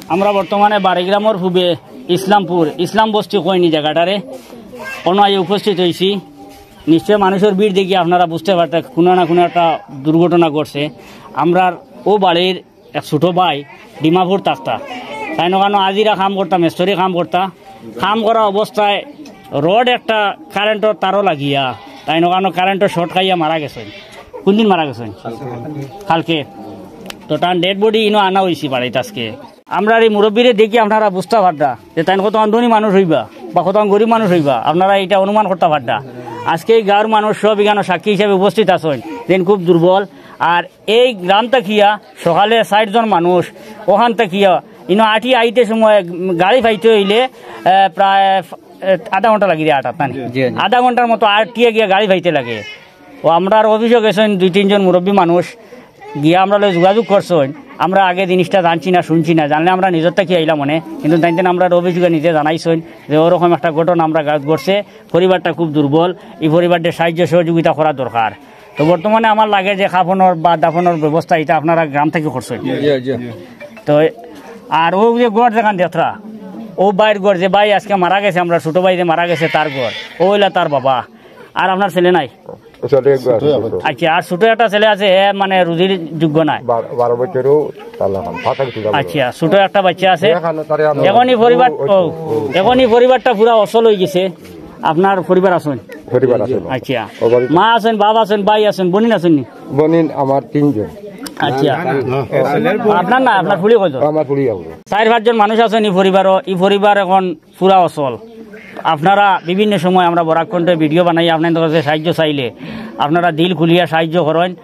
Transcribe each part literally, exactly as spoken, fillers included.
আমরা বর্তমানে বাড়িগ্রামর পূবে ইসলামপুর, ইসলাম বস্তি কইনি জাগাটারে, অনো আইয়া উপস্থিত অইছি। নিশ্চয় মানুষর ভিড় দেখি আপনারা বুঝতে পারতা কুনু না কুনু একটা দুর্ঘটনা ঘটছে। আমরার অউ বাড়ির এক ছোট ভাই ডিমাপুর থাকতা, তাইন অখানো আজিরা কাম করতা, মেস্তরি কাম করতা। কাম করা অবস্থায় রড একটা কারেন্টর তারো লাগিয়া তাইন অখানো কারেন্টর শর্ট খাইয়া মারা গেছইন। কুনদিন মারা গেছইন? কালকে। তো তান ডেড বডি ইনো আনা অইছে বাড়িত আজকে। আমরার ই মুরব্বিরে দেখি আপনারা বুঝতা পারতা যে তাইন কতখান ধনী মানুষ অইবা বা কতখান গরিব মানুষ অইবা, আপনারা ইটা অনুমান করতা পারতা। আজকে ই গাঁওর মানুষ সব ইখানো সাক্ষী হিসাবে উপস্থিত আছইন, যেইন খুব দুর্বল। আর এই গ্রাম থাকিয়া সকালে ষাইট জন মানুষ অখান থাকিয়া ইনো আটি আইতে সময় গাড়ি পাইতে অইলে, আহ, প্রায়, আহ, আধা ঘন্টা লাগি যায় আটাত, না নি? জি, জি। আধা ঘন্টার মতো আটিয়া গিয়া গাড়ি পাইতে লাগে। ও আমরার অফিসো গেছইন দুই তিনজন মুরব্বি মানুষ, গিয়া আমরার লগে যোগাযোগ করছইন। আমরা আগে জিনিসটা জানছি না, শুনছি না, জানলে আমরা নিজর থাকি আইলাম অনে। কিন্তু তাইন তাইন আমরার অফিসো গিয়া নিজে জানাইছইন যে ওরকম একটা ঘটনা আমরার গাঁওত ঘটছে, পরিবারটা খুব দুর্বল, ই পরিবাররে সাহায্য সহযোগিতা করা দরকার। তো বর্তমানে আমার লাগে যে কাফনর বা দাফনর ব্যবস্থা ইটা আপনারা গ্রাম থাকি করছইন। জি, জি। তো আর অউ যে ঘর যেখান দেখরা, অউ ভাইর ঘর, যে ভাই আজকে মারা গেছে, আমরার ছোট ভাই যে মারা গেছে তার ঘর, অউ অইলা তার বাবা। আর আপনার ছেলে নাই? ছেলে একজন আছে, ছোট। আচ্ছা, আর ছোট একটা ছেলে আছে, হে মানে রুজির যোগ্য নায়। বার-, বারো বছরও তালা খান, ফাঁকা কিছু যাবে না। আচ্ছা, ছোট একটা বাচ্চা আছে। এখানে তারে আমরা এখন ই পরিবার, ও, ও, ও। এখন ই পরিবারটা পুরা অচল অইগেছে। আপনার পরিবার আছইন? পরিবার আছে। আচ্ছা। ও বাড়িতে। মা আছইন, বাবা আছইন, ভাই আছইন, বইন আছইন নি? বইন আমার তিনজন। আচ্ছা। না, না, না। আপনার না, আপনার ফুড়ি কয়জন? আমার ফুড়ি আমরা। চাইর পাঁচজন মানুষ আছইন ই পরিবারও। ই পরিবার এখন পুরা অচল। আপনারা বিভিন্ন সময় আমরা বরাক কণ্ঠে ভিডিও বানাই, আপনাইনতর কাছে সাহায্য চাইলে আপনারা দিল খুলিয়া সাহায্য করইন।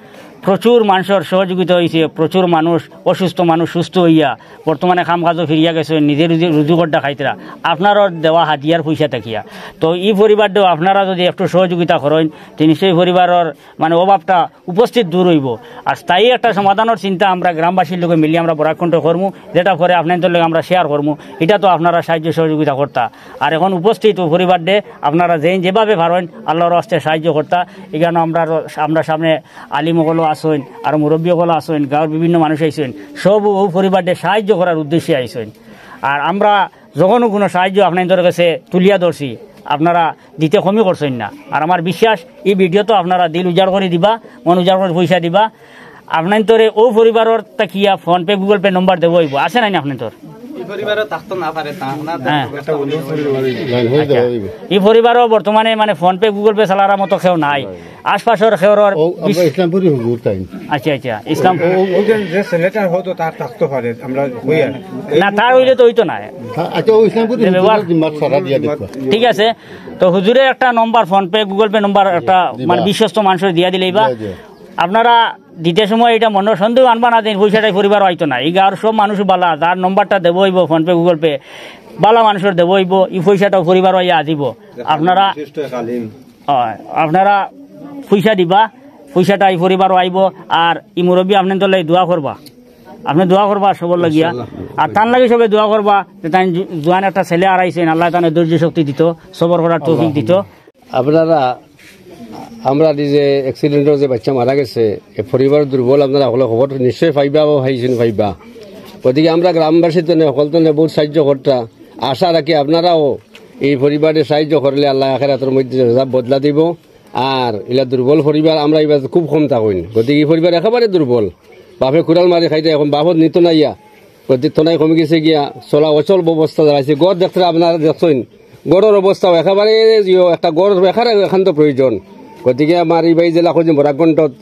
প্রচুর মানষর সহযোগিতা অইছে, প্রচুর মানুষ, অসুস্থ মানুষ সুস্থ অইয়া বর্তমানে কাম কাজো ফিরিয়া গেছইন, নিজে রুজি, রুজি করিয়া খাইতরা, আপনারার দেওয়া হাদিয়ার পয়সা থাকিয়া। তো ই পরিবারটাও আপনারা যুদি একটু সহযোগিতা করইন, তে নিশ্চয়ই পরিবারর মানে অভাবটা উপস্থিত দূর অইবো। আর স্থায়ী একটা সমাধানর চিন্তা আমরা গ্রামবাসীর লগে মিলি আমরা বরাক কণ্ঠ করমু, যেটা পরে আপনাইনতর লগে আমরা শেয়ার করমু। ইটা তো আপনারা সাহায্য সহযোগিতা করতা। আর এখন উপস্থিত অউ পরিবাররে আপনারা যেইন যেভাবে পারইন আল্লাহর ওয়াস্তে সাহায্য করতা। ইখানো আমরা, আমরা সামনে আলিম অকলও আছইন, আর মুরব্বি অকলও আছইন, গাঁওর বিভিন্ন মানুষ আইছইন, সব অউ পরিবাররে সাহায্য করার উদ্দেশ্যে আইছইন। আর আমরা যখনও কুনু সাহায্য আপনাইনতর কাছে তুলিয়া ধরছি, আপনারা দিতে কমি করছইন না। আর আমার বিশ্বাস, ই ভিডিও তো আপনারা দিল উজাড় করি দিবা, মন উজাড় করি পয়সা দিবা। আপনাইনতরে অউ পরিবারর থাকিয়া PhonePe, Google Pay নম্বর দেওয়া অইবো, আছে নানি আপনাইনতর? ই পরিবারও থাকতো না পারে, তা না হ্যাঁ। একটা অনুরোধ করি দেওয়া অইবো। আচ্ছা। ই পরিবারও বর্তমানে মানে PhonePe, Google Pay চালার মতো কেউ নাই। আশপাশর কেউর ও, আমরা বিশ- ইসলামপুরি হুজুর তাইন। আচ্ছা, আচ্ছা, ইসলাম। ও, ও, ওই যে, যে ছেলেটা হয়তো তার থাকতে পারে, আমরা হই আর। না, তার অইলে তো অইতো না। হ্যাঁ, আচ্ছা, ও ইসলামপুরি যে হুজুর ব্যবহার- জিম্মাত সারা দিয়া দেখবা। ঠিক আছে, তো হুজুরে একটা নম্বর, PhonePe, Google Pay নম্বর একটা দিবা। মানে বিশ্বস্ত মানুষরে দিয়া দিলেই বা। জি, জি। আপনারা দিতে সময় ইটা মনর সন্দেহ আনবা না যে ই পয়সাটা ই পরিবারও আইতো না। ই গাঁওর সব মানুষ বালা, যার নম্বরটা দেওয়া অইবো, PhonePe, Google Pay, বালা মানুষর দেওয়া অইবো, ই পয়সাটাও পরিবারও আইয়া দিবো। আপনারা, বিশেষ করে আলিম। অয়, আপনারা পয়সা দিবা, পয়সাটা ই পরিবারও আইবো। আর ই মুরব্বি আপনাইনতর লাগি দোয়া করবা, আপনে দোয়া করবা সবর লাগিয়া। ইনশাআল্লাহ। আর তান লাগি সবে দোয়া করবা যে তাইন জু-, জুয়ান একটা ছেলে হারাইছইন, আল্লায় তানে ধৈর্য শক্তি দিতো, সবর করার তৌফিক দিতো। আপনারা, আমরা এই যে accident-ও যে বাচ্চা মারা গেছে, এ পরিবার দুর্বল, আপনারা হকলে খবর নিশ্চয় পাইবা বা পাইছইন পাইবা। গতিকে আমরা গ্রামবাসী তনে, হকল তনে বহুত সাহায্য করতা। আশা রাখি আপনারাও এই পরিবারে সাহায্য করলে আল্লায় আখেরাতর মধ্যে যা বদলা দিবো। আর ইলা দুর্বল পরিবার আমরা ইবার খুব কম থাকইন। গতিকে ই পরিবার একেবারে দুর্বল। বাপে কুড়াল মারি খাইতা, এখন বাপও নিতো নাইয়া। গতিকে তনাই কমি গেছে গিয়া, চলা অচল অবস্থা দাঁড়াইছে। ঘর দেখতে আপনারা দেখছইন, ঘরর অবস্থাও একেবারে জিও, একটা ঘর একেবারে একান্ত প্রয়োজন। গতিকে আমার ই ভাই যেলা কইছইন বরাক কণ্ঠত,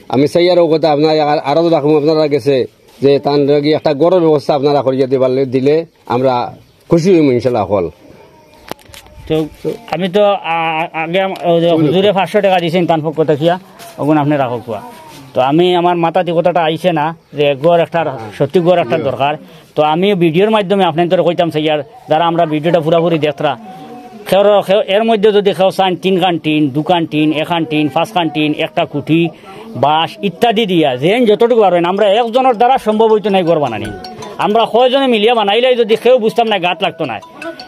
আমি চাইয়ার ও কথা আপনারা আর-, আরো রাখমু আপনারা গেছে যে তান লাগি একটা ঘরর ব্যবস্থা আপনারা করিয়া দিবার লে-, দিলে আমরা খুশি অইমু ইনশাআল্লাহ হকল। তো আমি তো আ-, আ-, আগে আম-, ওই যে হুজুরে পাঁচশো টেকা দিছইন তান পক্ষ থাকিয়া, অগুন আপনে রাখউক্কা। তো আমি আমার মাথাত ই কথাটা আইছে না যে ঘর একটা, সত্যি ঘর একটা দরকার। তো আমি ভিডিওর মাধ্যমে আপনাইনতরে কইতাম চাইয়ার, যারা আমরা ভিডিওটা পুরাপুরি দেখরা, কেউর, কেউ, এর মধ্যে যুদি কেউ চাইন তিনখান টিন, দুখান টিন, একখান টিন, পাঁচখান টিন, একটা খুটি, বাঁশ ইত্যাদি দিয়া, যেইন যতটুকু পারইন, আমরা একজনর দ্বারা সম্ভব অইতো নায় ঘর বানানি। আমরা কয়জনে মিলিয়া বানাইলেই যুদি কেউ বুঝতাম নায়, গাত লাগতো নায়।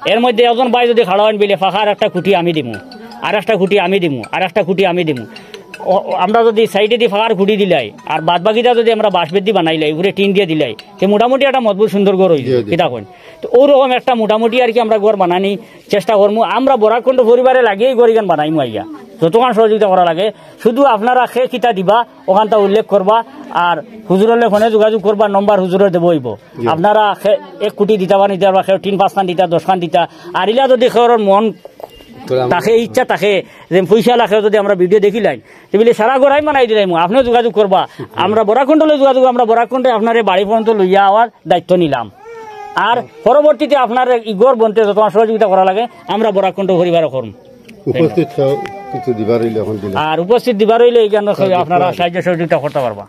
এর মধ্যে একজন ভাই যুদি খাড়া অইন বিলে, "পাখার একটা খুটি আমি দিমু, আর একটা খুটি আমি দিমু, আর একটা খুটি আমি দিমু।" ও, ও, আমরা যদি সাইডেদি ফাঁকার খুঁটি দিলাই, আর বাদ বাকিটা যদি আমরা বাঁশ বেদি বানাইলাই, উপরে টিন দিয়া দিলাই, তে মোটামুটি একটা মজবুত সুন্দর ঘর অইযিবো। জি, জি। কিতা কইন? তো ওরকম একটা মোটামুটি আর কি আমরা ঘর বানানি চেষ্টা করমু। আমরা বরাক কণ্ঠ পরিবারে লাগিয়াউ ঘর ইখান বানাইমু আইয়া, যতখান সহযোগিতা করা লাগে। শুধু আপনারা কে কিতা দিবা, অখানতা উল্লেখ করবা, আর হুজুরর লগে ফোনে যোগাযোগ করবা, নম্বর হুজুরর দেওয়া অইবো। জি। আপনারা কে এক কোটি দিতা বা নিতা পারবা, কেউ টিন পাঁচখান দিতা, দশখান দিতা, আর ইলা যদি কেউর মন থাকে, ইচ্ছা থাকে যে পয়সাআলা কেউ যদি আমরার ভিডিও দেখিলাইন, তে বলে সারা ঘর আমি বানাই দিলাইমু, আপনেও যোগাযোগ করবা। আমরা বরাক কণ্ঠ লগে যোগাযোগ, আমরা বরাক কণ্ঠে আপনারে বাড়ি পর্যন্ত লইয়া আওয়ার দায়িত্ব নিলাম। আর পরবর্তীতে আপনার ই ঘর বনতে যত সহযোগিতা করা লাগে, আমরা বরাক কণ্ঠ পরিবারে করমু। উপস্থিত সহ কিছু দিবার অইলে অখন দিলে। আর উপস্থিত দিবার অইলে ইখান আপনারা সাহায্য সহযোগিতা করতা পারবা।